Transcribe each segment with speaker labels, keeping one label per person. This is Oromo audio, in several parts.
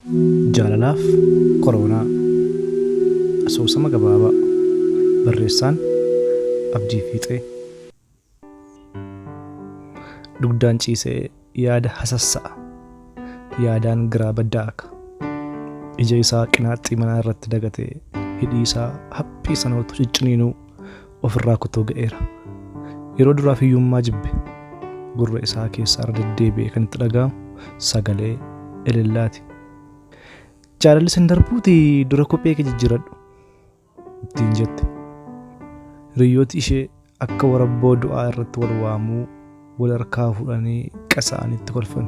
Speaker 1: Jaalalaaf Koroonaa Asoosama gabaabaa Barreessaan Abdii Fiixee Dugdaan ciisee yaada hasassa'a. Yaadaan giraaba daaka. Ija isaa qinaaxxii manaa irratti dagatee hidhii isaa haphii sana utuu cicciniinuu ofirraa kutuu ga'eera. Yeroo duraaf hiyyummaa jibbe. Gurra isaa keessaa irra deddeebi'ee kan itti dhaga'amu sagalee Elellaati. Jaalalli sin darbuutii dura kophee kee jijjiiradhu ittiin jette. Hiriyyooti ishee akka warabboo du'aa irratti wal waamuu wal harkaa fuudhanii qasa'anii itti kolfan.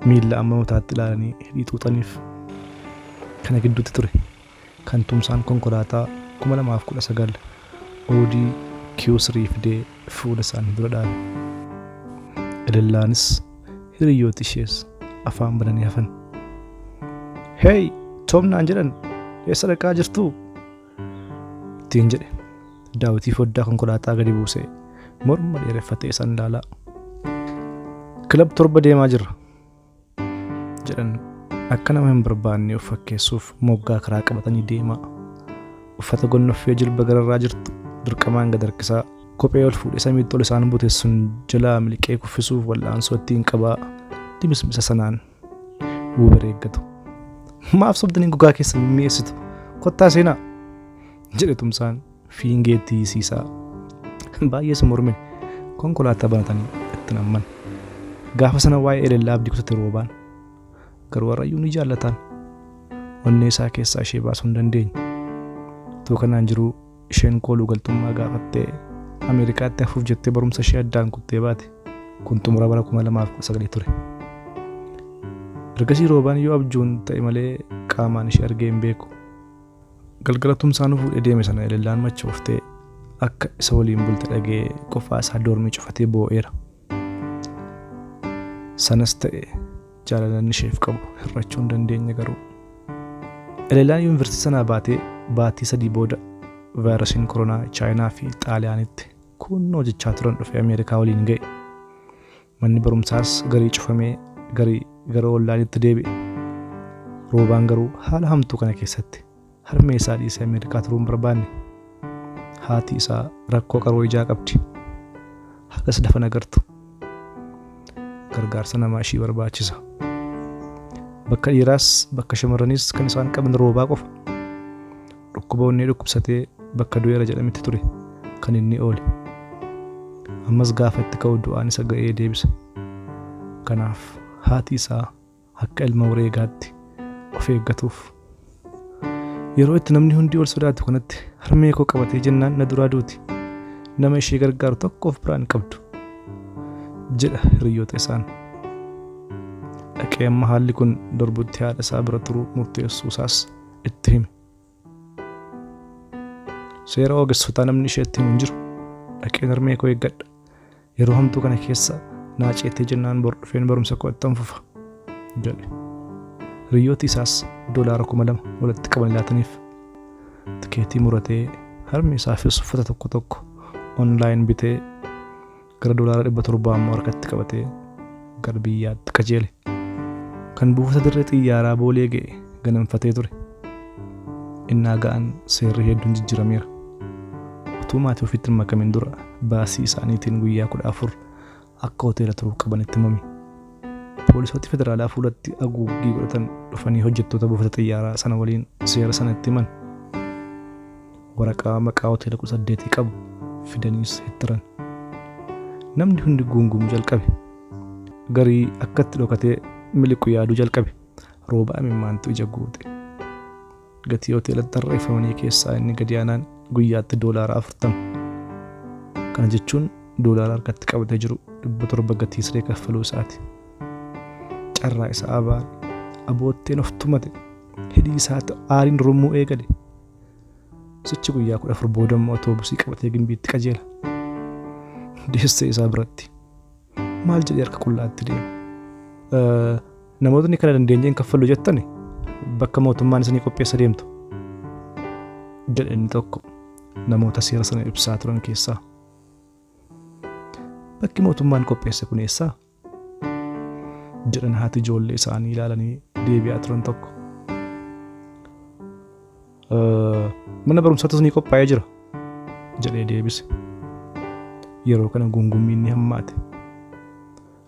Speaker 1: Miilla amma mataatti ilaalanii hidhii xuuxaniif. Kana gidduutti ture kan Tumsaan konkolaataa 2019 Audi Q3 fidee fuula isaanii dura dhaabe. Elellaanis hiriyyooti ishees afaan bananii hafan. Hey, Tom naan jedhan eessa dhaqaa jirtuu? Ittiin jedhe. Daawitii foddaa konkolaataa gadi buusee morma dheereffatee isaan ilaalaa. Kilab 7 deemaa jirra. Jedhan akka nama hin barbaanne of fakkeessuuf moggaa karaa qabatanii deemaa. Uffata gonnoffee jilba gararraa jirtu dirqamaan gad harkisaa kophee ol fuudhee samiitti ol isaan bute sun jalaa miliqee kuffisuuf wal'aansoo ittiin qabaa dimismisa sanaan Uber eeggatu. Maaf sobdanii gogaa keessa mimmi'eessitu? Kottaa seenaa! Jedhe Tumsaan fiingeetti hiisiisaa. Baay'ees hin mormine. Konkolaataa banatanii itti namman. Gaafa sana waa'ee Elellaa abdii kutate Roobaan. Garuu har'ayyuu ni jaallataan. Onnee isaa keessaa ishee baasuu hin dandeenye. Utuu kanaan jiruu isheen kooluu galtummaa gaafattee Ameerikaatti hafuuf jettee barumsa ishee addaan kuttee baate. Kun xumura bara 2019 ture. Ergasii Roobaan yoo abjuun ta'e malee qaamaan ishee argee hin beeku. Galgala Tumsaa nu fuudhee deeme sana Elellaan machooftee akka isa waliin bulte dhaga'ee qofaa isaa doormii cufatee boo'eera. Sanas ta'e jaalala inni isheef qabu hir'achuu hin dandeenye garuu. Elellaan yuunivarsiitii sanaa baatee baatii 3 booda vaayirasiin koronaa Chaayinaa fi Xaaliyaanitti kuunnoo jechaa turan dhufee Ameerikaa waliin ga'e. Manni barumsaas garii cufamee garii gara onlaayinitti deebi'e. Roobaan garuu haala hamtuu kana keessatti harmee isaa dhiisee Ameerikaa turuu hin barbaanne. Haati isaa rakkoo qaroo ijaa qabdi. Hagas lafa hin agartu. Gargaarsa namaa ishii barbaachisa. Bakka dhiiraas bakka shamarraniis kan isaan qaban Roobaa qofa. Dhukkuba onnee dhukkubsatee bakka du'eera jedhametti ture kan inni oole. Ammas gaafa itti ka'u du'aan isa ga'ee deebisa. Kanaaf haati isaa akka ilma wareegaatti of eeggatuuf. Yeroo itti namni hundi wal sodaatu kanatti harmee koo qabatee jennaan na duraa duuti. Nama ishee gargaaru tokko of biraa hin qabdu. Jedha hiriyyoota isaan. Dhaqee amma haalli kun darbutti haadha isaa bira turuu murteessuu isaas itti hime. Seera ogessotaa namni isheetti himu hin jiru. Dhaqeen harmee koo eeggadha. Yeroo hamtuu kana keessa naa ceetee jennaan bor dhufeen barumsa koo ittan fufa jedhe. Hiriyyooti isaas doolaara 2000 walitti qabanii laataniif. Tikeetii muratee harmee isaafis uffata tokko tokko online bitee gara doolaara 700 ammoo harkatti qabatee gara biyyaatti qajeele. Kan buufata dirree xiyyaaraa Boolee ga'e ganamfatee ture. Innaa ga'an seerri hedduun jijjiirameera. Utuu maatii ofiitti hin makamin dura baasii isaaniitiin guyyaa 14 akka hoteela turuu qaban itti himame. Poolisooti federaalaa fuulatti haguuggii godhatan dhufanii hojjettoota buufata xiyyaaraa sana waliin seera sana itti himan. Waraqaa maqaa hoteela 18 qabu fidaniis hittiran. Namni hundi guungumuu jalqabe. Garii akka itti dhokatee miliqu yaaduu jalqabe. Roobaa imimmaantu ija guute. Gatii hoteelatti tarreeffamanii keessaa inni gadi aanaan guyyaatti doolaara 40. Kana jechuun doolaara harkatti qabatee jiru 700 gatii siree kaffaluu isaati. Carraa isaa abaare. Abootteen of tumate. Hidhii isaatti aariin rummuu eegale. Sichi guyyaa 14 booda immoo atoobusii qabatee Gimbiitti qajeela. Deessee isaa biratti. Maal jedhee harka qullaatti deema? Namootni kana dandeenyee hin kaffallu jettani bakka mootummaan isinii qopheessa deemtu. Jedhe inni tokko namoota seera sana ibsaa turan keessaa. Bakki mootummaan qopheesse kun eessaa? Jedhan haati ijoollee isaanii ilaalanii deebi'aa turan tokko. Mana barumsaattis ni qophaa'ee jira jedhee deebise. Yeroo kana gungummiin ni hammaate.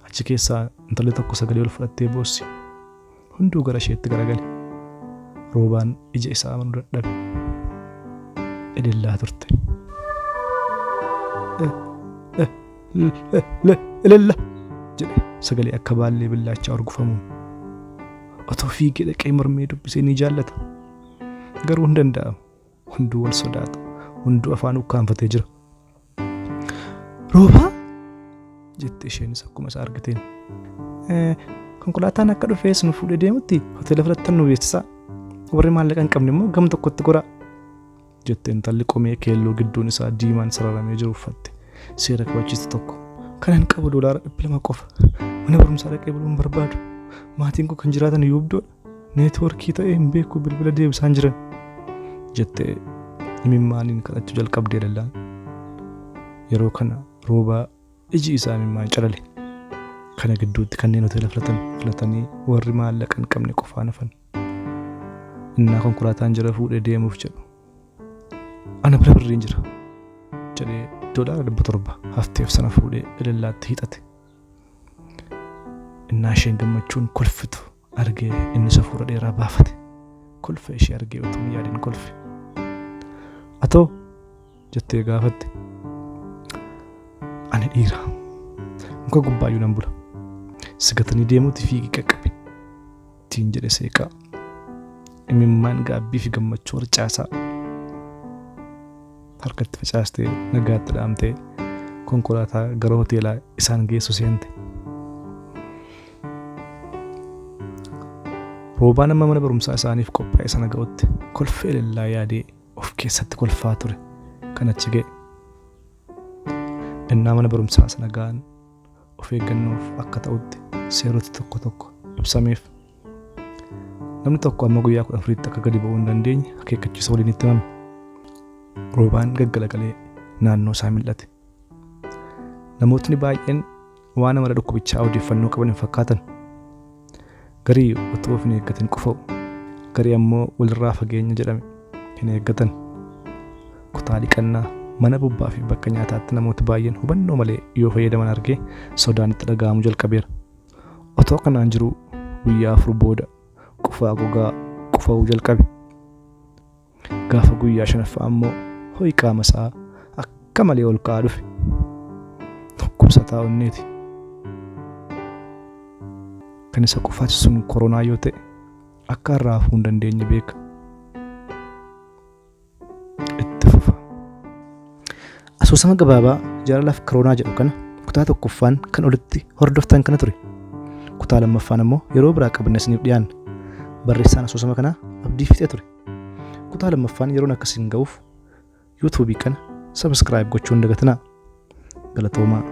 Speaker 1: Achi keessaa intalli tokko sagalee ol fudhattee boossi. Hunduu gara isheetti garagale. Roobaan ija isaa amanuu dadhabe. Elellaa turte. Elella jedhe sagalee akka baallee billaachaa urgufamuun. Otoo fiigee dhaqee mormee dubbisee ni jaallata. Garuu hin danda'amu. Hunduu wal sodaata. Hunduu afaan ukkaanfatee jira. Roobaa jette isheenis akkuma isa argiteen. Konkolaataan akka dhufee isin fuudhee deemutti hoteela filattan nu beeksisaa. Warri maallaqa hin qabne immoo gam tokkotti goraa. Jette intalli qomee keelloo gidduun isaa diimaan sararamee jiru uffatte. Seera kabachiistu tokko. Kanan qabu $200 qofa. Mana barumsaa dhaqee buluu hin barbaadu. Maatiin koo kan jiraatan yuubdoodha. Neetwoorkii ta'ee hin beeku, bilbila deebisaan jiran. Jettee imimmaaniin kadhachuu jalqabdee lallaan. Yeroo kana Roobaa iji isaa imimmaan calale. Kana gidduutti kanneen hoteela filatan filatanii warri maallaqa hin qabne qofaan hafan. Innaa konkolaataan jara fuudhee deemuuf jedhu. Ana bira birriin jira jedhee $700 hafteef sana fuudhee elellaatti hiixate. Innaa isheen gammachuun kolfitu argee innis hafuura dheeraa baafate. Kolfa ishee argee utuu hin yaadin kolfe. Atoo jettee gaafatte. Ani dhiira. Muka gubbaayyuu nan bula. Sigatanii deemuuti fiigi qaqqabi. Ittiin jedhe seeqaa. Imimmaan gaabbii fi gammachuu harcaasaa. Harkatti facaastee nagaatti dhaamtee konkolaataa gara hoteelaa isaan geessu seente. Roobaan amma mana barumsaa isaaniif qophaa'e sana ga'utti kolfa elellaa yaadee of keessatti kolfaa ture kan achi ga'e. Innaa mana barumsaa sana ga'an of eeggannoof akka ta'utti seeroti tokko tokko ibsameef. Namni tokko amma guyyaa 14tti akka gadi ba'uu hin dandeenye akeekkachiisa waliin itti himame. Roobaan gaggalagalee naannoo isaa mil'ate. Namootni baay'een waan amala dhukkubichaa odeeffannoo qaban hin fakkaatan. Garii utuu of hin eeggatin qufa'u. Garii ammoo walirraa fageenya jedhame hin eeggatan. Kutaa dhiqannaa, mana bobbaa fi bakka nyaataatti namooti baay'een hubannoo malee yoo fayyadaman argee sodaan itti dhaga'amuu jalqabeera. Otoo kanaan jiruu guyyaa 4 booda qufaa gogaa qufa'uu jalqabe. Gaafa guyyaa shanaffaa ammoo ho'i qaama isaa akka malee ol ka'aa dhufe. Dhukkubsataa onneeti. Kan isa qufaachisu sun koronaa yoo ta'e akka irraa hafuu hin dandeenye beeka. Itti fufa. Asoosama gabaabaa Jaalalaaf Koronaa jedhu kana kutaa tokkoffaan kan olitti hordoftan kana ture. Kutaa lammaffaan ammoo yeroo biraa qabannee isiniif dhiyaanna. Barreessaan asoosama kanaa Abdii Fiixee ture. Kutaa lammaffaan yeroon akka isin ga'uuf yuutuubii kana sabiskiraayib gochuu hin dagatinaa. Galatoomaa.